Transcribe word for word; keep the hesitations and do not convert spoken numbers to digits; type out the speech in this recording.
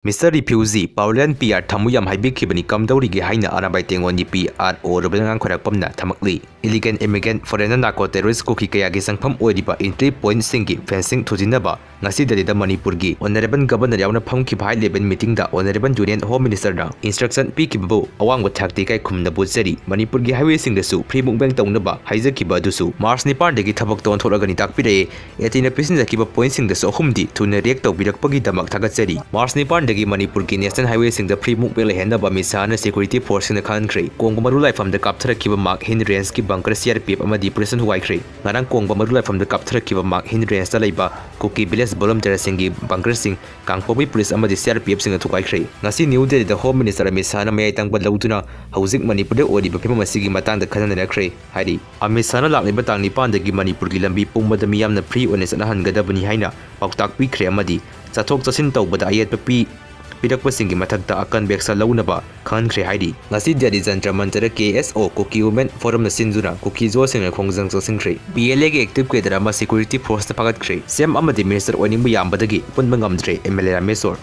Mister Refugee, Paolian P R ꯊꯝꯃꯨ ꯌꯥꯝ ꯍꯥꯏꯕꯤꯈꯤꯕꯅꯤ, ꯀꯝꯗꯧꯔꯤꯒꯦ ꯍꯥꯏꯅ ꯑꯔꯥꯕꯥꯏ ꯇꯦꯡꯉꯣꯟꯒꯤ P R O ꯔꯨꯕꯦꯜꯉꯥꯡ ꯈꯣꯏꯔꯥꯛꯄꯝꯅ ꯊꯝꯃꯛꯂꯤ꯫ Illegal immigrant, foreigner, narco terrorist, ꯀꯨꯀꯤ ꯀꯌꯥꯒꯤ ꯆꯪꯐꯝ ꯑꯣꯏꯔꯤꯕ entry pointꯁꯤꯡꯒꯤ fencing ꯊꯨꯖꯤꯟꯅꯕ ꯉꯁꯤ ꯗꯦꯜꯂꯤꯗ ꯃꯅꯤꯄꯨꯔꯒꯤ Honourable Governor ꯌꯥꯎꯅ ꯐꯝꯈꯤꯕ high level meetingꯗ Honourable Union Home Ministerꯅ instruction ꯄꯤꯈꯤꯕꯕꯨ ꯑꯋꯥꯡꯕ ꯊꯥꯛꯇ ꯏꯀꯥꯏ ꯈꯨꯝꯅꯕ ꯎꯠꯆꯔꯤ꯫ ꯃꯅꯤꯄꯨꯔꯒꯤ highwayꯁꯤꯡꯗꯁꯨ free movement ꯇꯧꯅꯕ ꯍꯥꯏꯖꯈꯤꯕ ꯑꯗꯨꯁꯨ March ꯅꯤꯄꯥꯟꯗꯒꯤ ꯊꯕꯛꯇ ꯑꯣꯟꯊꯣꯛꯂꯒꯅꯤ ꯇꯥꯛꯄꯤꯔꯛꯑꯦ꯫ ꯑꯦꯇꯤꯅ ꯄꯤꯁꯤꯟꯖꯈꯤꯕ pointꯁꯤꯡꯗꯁꯨ ꯑꯍꯨꯝꯗꯤ ꯊꯨꯅ react ꯇꯧꯕꯤꯔꯛꯄꯒꯤꯗꯃꯛ ꯊꯥꯒꯠꯆꯔꯤ꯫ March ꯅꯤꯄꯥꯟꯗꯒꯤ ꯃꯅꯤꯄꯨꯔꯒꯤ national highwayꯁꯤꯡꯗ free movement ꯂꯩꯍꯟꯅꯕ Amit ꯁꯥꯍꯅ security forceꯁꯤꯡꯗ ꯈꯪꯍꯟꯈ꯭ꯔꯦ꯫ ꯀꯣꯡꯕ ꯃꯔꯨ ꯂꯥꯏꯐꯝꯗ ꯀꯥꯞꯊꯔꯛꯈꯤꯕ MAC ꯍꯤꯟ rangeꯀꯤ bunker, C R P F ꯑꯃꯗꯤ policeꯅ ꯊꯨꯒꯥꯏꯈ꯭ꯔꯦ꯫ ꯉꯔꯥꯡ ꯀꯣꯡꯕ ꯃꯔꯨ ꯂꯥꯏꯐꯝꯗ ꯀꯥꯞꯊꯔꯛꯈꯤꯕ MAC ꯍꯤꯟ rangeꯇ ꯂꯩꯕ ꯀꯨꯀꯤ village volunteerꯁꯤꯡꯒꯤ bunkerꯁꯤꯡ ꯀꯥꯡꯄꯣꯛꯄꯤ police ꯑꯃꯗꯤ C R P Fꯁꯤꯡꯅ ꯊꯨꯒꯥꯏꯈ꯭ꯔꯦ꯫ ꯉꯁꯤ ꯅ꯭ꯌꯨ ꯗꯦꯜꯂꯤꯗ Home Minister ꯑꯃꯤꯠ ꯁꯥꯍꯅ ꯃꯌꯥꯏ ꯇꯪꯕ ꯂꯧꯗꯨꯅ ꯍꯧꯖꯤꯛ ꯃꯅꯤꯄꯨꯔꯗ ꯑꯣꯏꯔꯤꯕ ꯐꯤꯕꯝ ꯑꯁꯤꯒꯤ ꯃꯇꯥꯡꯗ ꯈꯟꯅ ꯅꯩꯅꯈ꯭ꯔꯦ ꯍꯥꯏꯔꯤ꯫ ꯑꯃꯤꯠ ꯁꯥꯍꯅ ꯂꯥꯛꯂꯤꯕ ꯇꯥꯡ ꯅꯤꯄꯥꯟꯗꯒꯤ ꯃꯅꯤꯄꯨꯔꯒꯤ ꯂꯝꯕꯤ ꯄꯨꯝꯕꯗ ꯃꯤꯌꯥꯝꯅ free ꯑꯣꯏꯅ ꯆꯠꯅꯍꯟꯒꯗꯕꯅꯤ ꯍꯥꯏꯅ ꯄꯥꯎꯇꯥꯛ ꯄꯤꯈ꯭ꯔꯦ ꯑꯃꯗꯤ ꯆꯠꯊꯣꯛ ꯆꯠꯁꯤꯟ ꯇꯧꯕꯗ ꯑꯌꯦꯠꯄ ꯄꯤ-, ꯄꯤꯔꯛꯄꯁꯤꯡꯒꯤ ꯃꯊꯛꯇ ꯑꯀꯟꯕ action ꯂꯧꯅꯕ ꯈꯪꯍꯟꯈ꯭ꯔꯦ ꯍꯥꯏꯔꯤ꯫ ꯉꯁꯤ Delhi Jantar ꯃꯟꯇꯔꯗ K S O Kuki Women Forumꯅ ꯁꯤꯟꯗꯨꯅ ꯀꯨꯀꯤ ꯖꯣꯁꯤꯡꯅ ꯈꯣꯡꯖꯪ ꯆꯪꯁꯤꯟꯈ꯭ꯔꯦ꯫ P L Aꯒꯤ active cadre ꯑꯃ security forceꯅ ꯐꯥꯒꯠꯈ꯭ꯔꯦ꯫ C M ꯑꯃꯗꯤ minister ꯑꯣꯏꯅꯤꯡꯕ ꯌꯥꯝꯕꯗꯒꯤ ꯄꯨꯟꯕ ꯉꯝꯗ꯭ꯔꯦ, M L A ꯔꯥꯃꯦꯁꯣꯔ꯫